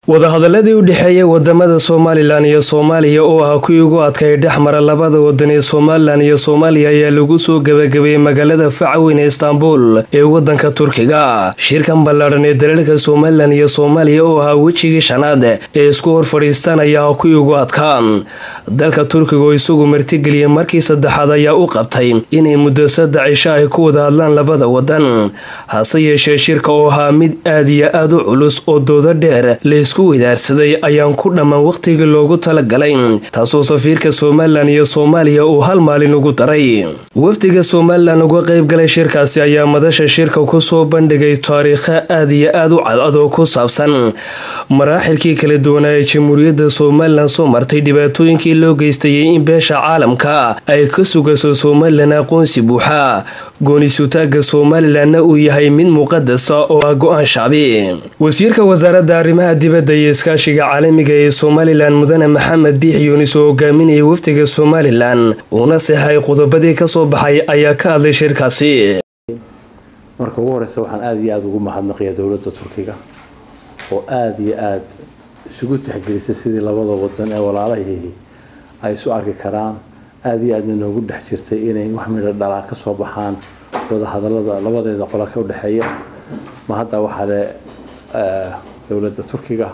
Wadahadaladii u dhexeeyay wadamada Somalilan iyo Soomaaliya oo ah kuwii ugu adkay dhexmara labada wadan ee Somalilan iyo Soomaaliya ayaa lagu soo gabagabeeyey magaalada facaweyn ee Istanbul ee wadanka Turkiga. Shirkan ballaadhan ee dalalka Somalilan iyo Soomaaliya oo ahaa wejigii shanaad ee isku hor fadhiistaan ayaa ah kuwii ugu adkaa. Dalka Turkiga oo isagu martigeliyay markii saddexaad ayaa u qabtay inay muddo 3 cisho ay ku wada hadlaan labada wadan. Hase yeeshee, shirka oo ahaa mid aad iyo aad u culus oo doodo dheer laysku weydaarsaday ayaan ku dhammaan waqtigii loogu talagalay, taasoo safiirka Somalilan iyo Soomaaliya uu hal maalin ugu daray. Wafdiga Somalilan uga qayb galay shirkaasi ayaa madasha shirka kusoo bandhigay taariikha aad iyo aad u cadcad oo ku saabsan maraaxilkii kala duwanaa ee Jamhuuriyadda Somalilan soo martay, dhibaatooyinkii loo geystayay, in beesha caalamka ay ka sugayso Somalilan aqoonsi buuxa, goonisutaaga Somalilanna uu yahay mid muqadasa oo ah go-aan shacbi. Wasiirka wasaaradda arrimaha dibadda iyo iskaashiga caalamiga ee Somalilan, Mudane Maxamed Biix Yuunis, oo hogaaminayay wafdiga Somalilan uuna seexay qodobadii kasoo baxay, ayaa ka hadlay shirkaasi. Marka ugu horeysa, waxaan aada iyo aada ugu mahadnaqayaa dowladda Turkiga oo aada iyo aada isugu tixgelisay sidii labada wadan ee walaalahii ay isu arki karaan, aada iyo aadna noogu dhex jirtay inay wax midho dhalaa ka soo baxaan wadahadalada labadeeda qola ka udhexeeya. Ma hadda waxaa le dowladda Turkiga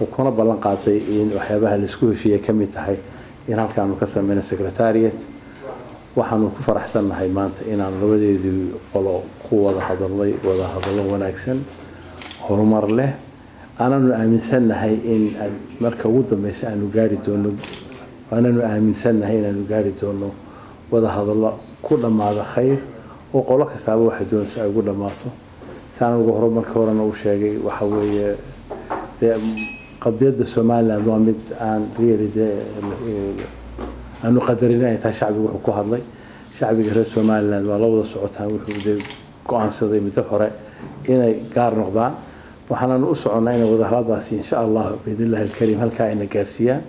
oo kuna ballan qaaday in waxyaabaha laisku heshiiyey ka mid tahay in halkaanu ka sameyno secretariat. Waxaanu ku faraxsannahay maanta inaanu labadeedii qolo ku wada hadalnay wada hadallo wanaagsan, horumar leh, aananu aaminsannahay in marka ugu dambeysa aanu gaari doono, aananu aaminsannahay inaanu gaari doono wada hadallo ku dhammaada khayr oo qolo kastaaba waxay doonayso ay ugu dhammaato. Saan ugu hore markii horena uu sheegay, waxa weeye dee qadiyadda Somaliland waa mid aan really dee aanu qadarin ay tahay. Shacbigu wuxuu ku hadlay, shacbiga reer Somaliland waa la wada socotaan, wuxuu dee go-aansaday muddo hore inay gaar noqdaan. Waxaananu u soconnaa inay wadahadaladaasi, insha Allah, biidnillahi alkariim, halkaa ayna gaarsiiyaan.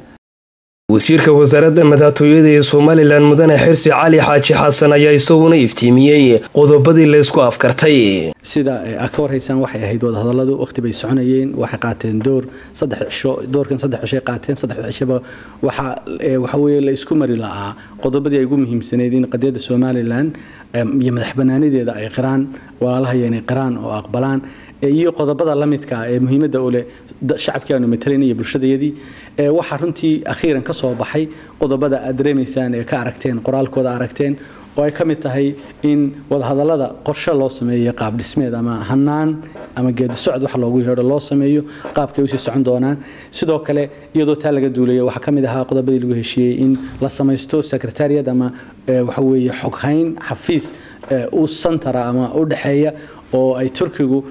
Wasiirka wasaaradda madaxtooyada ee Somalilan, Mudane Xirsi Cali Xaaji Xasan, ayaa isaguna iftiimiyey qodobadii laysku afkartay. Sida aad ka warhaysaan, waxay ahayd wadahadalladu waqti bay soconayeen. Waxay qaateen door 3 cisho. Doorkan 3 cishay qaateen. Saddexda cishoba waxa weeye la isku mari la'aa qodobadii ay ugu muhiimsanayd: in qadiyadda Somalilan iyo madax banaanideeda ay qiraan walaalahaya, inay qiraan oo aqbalaan, iyo qodobada la midka ee muhiimadda u leh shacabkii aanu matalayna iyo bulshadayadii. Waxaa runtii akhiiran ka soo baxay qodobada aad dareemaysaan ee ka aragteen qoraalkooda aragteen, oo ay ka mid tahay in wadahadallada qorshe loo sameeyo, qaab dhismeed ama hanaan ama geedi socod wax loogu yeedho loo sameeyo, qaabkay usii socon doonaan. Sidoo kale, iyadoo taa laga duulayo, waxaa ka mid ahaa qodobadii lagu heshiiyey in la samaysto secretariat ama waxa weeye xoghayn, xafiis u santara ama u dhexeeya oo ay Turkigu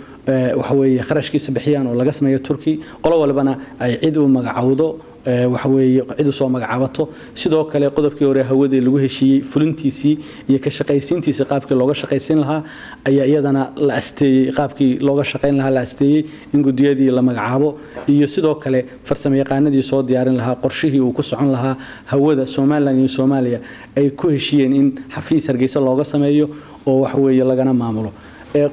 waxa weeye kharashkiisa bixiyaan oo laga sameeyo Turki, qolo walbana ay cid u magacowdo, waxa weeye cid u soo magacaabato. Sidoo kale, qodobkii hore hawadii lagu heshiiyey fulintiisii iyo ka shaqaysiintiisii, qaabkii looga shaqaysiin lahaa ayaa iyadana la asteeyey, qaabkii looga shaqayn lahaa la asteeyey, in guddiyadii la magacaabo iyo sidoo kale farsamo yaqaanadii soo diyaarin lahaa qorshihii uu ku socon lahaa hawada Somalilan iyo Soomaaliya ay ku heshiiyeen in xafiis Hargeysa looga sameeyo oo waxa weeye lagana maamulo.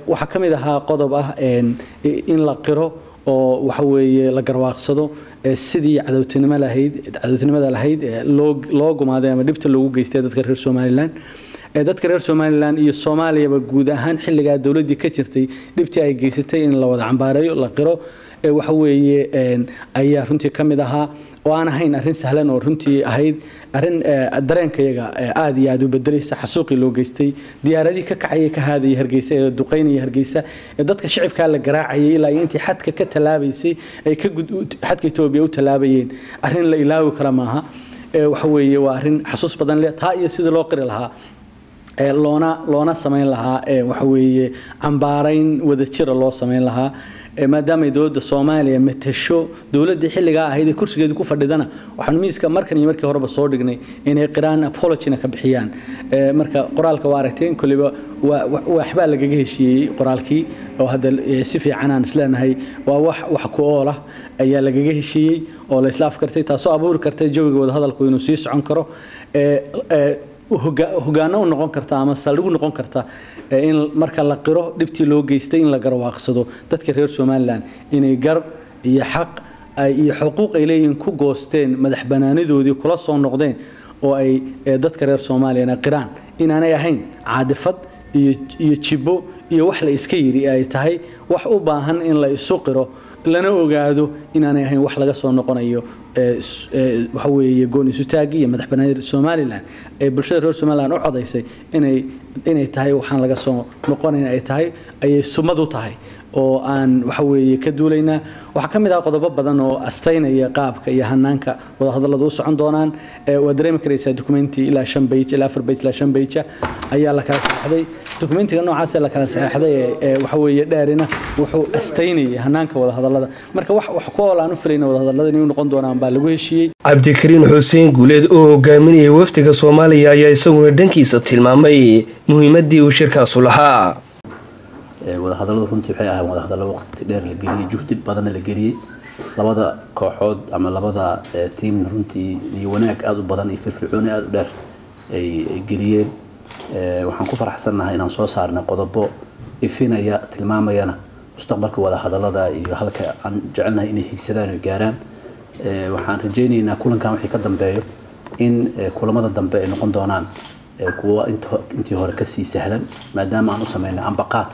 Waxaa ka mid ahaa qodob ah in la qiro oo waxa weeye la garwaaqsado sidii cadowtinimo lahayd, cadowtinimada lahayd loo gumaaday ama dhibta loogu geystay dadka reer Somaliland, dadka reer Somaliland iyo Soomaaliyaba guud ahaan xilligaa dowladdii ka jirtay dhibtii ay geysatay in la wada cambaareeyo, la qiro, waxa weeye ayaa runtii ka mid ahaa, oo aan ahayn arrin sahlan oo runtii ahayd arrin dareenkayaga aad iyo aad u bedelaysa. Xasuuqii loo geystay, diyaaradii ka kacayay, ka haadayay Hargeysa ee duqeynaya Hargeysa ee dadka shicibkaa la garaacayay ilaa iyo intii xadka ka tallaabaysay ay ka xadka Itoobiya u tallaabayeen, arrin la ilaawi kara maaha. Waxa weeye waa arrin xasuus badan leh taa, iyo sidii loo qiri lahaa loona samayn lahaa waxa weeye cambaarayn wadajira loo samayn lahaa, maadaama ay dowladda Soomaaliya matasho dowladdii xilligaa ahayd ee kursigeedu ku fadhidana. Waxaanu miiska markan iyo markii horeba soo dhignay inay qiraan, apologyna ka bixiyaan. Marka qoraalka waa aragteen, kolliba waxbaa lagaga heshiiyey qoraalkii, oo hadda si fiican aan isleenahay waa wax ku ool ah ayaa lagaga heshiiyey oo la isla afkartay, taasoo abuuri kartay jawiga wadahadalku inuu sii socon karo, hogaano u noqon karta ama saldhig u noqon karta in marka la qiro dhibtii loo geystay, in la garwaaqsado dadka reer Somaliland inay gar iyo xaq ay iyo xuquuq ay leeyihiin ku goosteen madax banaanidoodii kula soo noqdeen oo ay dadka reer Soomaaliyana qiraan inaanay ahayn caadifad iyo jibbo iyo wax la iska yiri, ay tahay wax u baahan in la isu qiro lana ogaado inaanay ahayn wax laga soo noqonayo. Waxa weeye goon isu taagi iyo madax banaanida Somaliland ee bulshada reer Somaliland u codaysay inay tahay waxaan laga soo noqonayn ay tahay, ayay sumad u tahay oo aan waxa weeye ka duulaynaa. Waxaa ka mid ah qodobo badan oo astaynaya qaabka iyo hanaanka wadahadalladu u socon doonaan. Waad dareemi karaysaa, dukumenti ilaa 5 page, ilaa 4 page, ilaa 5 page ayaa la kala saxeexday. Dukumentiga noocaas ee la kala saxeexday ee waxa weeye dheerina wuxuu astaynayay hanaanka wadahadallada. Marka wax ku ool aan u filayna wadahadallada inay noqon doonaan baa lagu heshiiyey. Cabdikariin Xuseen Guuleed oo hogaaminayay wafdiga Soomaaliya ayaa isaguna dhankiisa tilmaamay muhiimadii uu shirkaasu lahaa. Wadahadalladu runtii waxay ahayn wadahadallo waqti dheer la geliyey, juhdi badanna la geliyey. Labada kooxood ama labada tiimna runtii iyo wanaag aada u badan iyo firfircooni aada u dheer ay geliyeen. Waxaan ku faraxsannahay inaan soo saarnay qodobo ifinaya, tilmaamayana mustaqbalka wadahadallada iyo halka aan jecelnahay inay higsadaan oo gaaraan. Waxaan rajaynaynaa kulankan wixii ka dambeeyo in kulamada dambe ay noqon doonaan kuwa intii hore kasii sahlan, maadaama aan u sameynay ambaqaad.